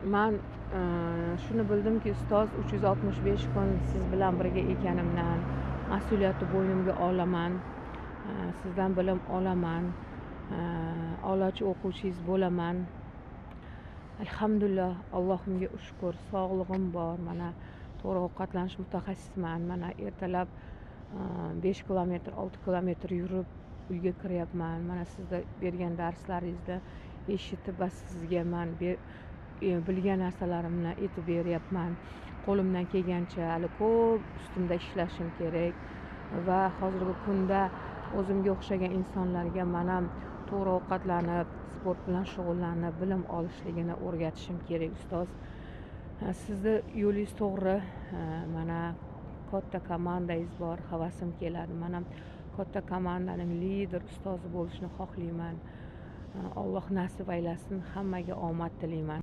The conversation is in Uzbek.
Man shuni bildimki, ustoz, 365 kun siz bilan birga ekanimdan mas'uliyatni bo'ynimga olaman, sizdan bilim olaman, a'lochi o'quvchingiz bo'laman. Alhamdulillah, Allohimga shukur, sog'lig'im bor. Mana to'g'ri ovqatlanish mutaxassisman. Mana ertalab 5 kilometr, 6 kilometr yurib uyga kiryapman. Mana sizni bergan darslaringizni eshitib va sizga man bilgan narsalarimni aytib beryapman. Qo'limdan kelgancha hali ko'p ustimda ishlashim kerak va hozirgi kunda o'zimga o'xshagan insonlarga man ham to'g'ri ovqatlanib, sport bilan shug'ullanib, bilim olishligini o'rgatishim kerak, ustoz. Sizni yo'lingiz to'g'ri, mana katta komandangiz bor, havasim keladi. Man ham katta komandaning lider ustozi bo'lishni xohlayman. Alloh nasib aylasin, hammaga omad tilayman.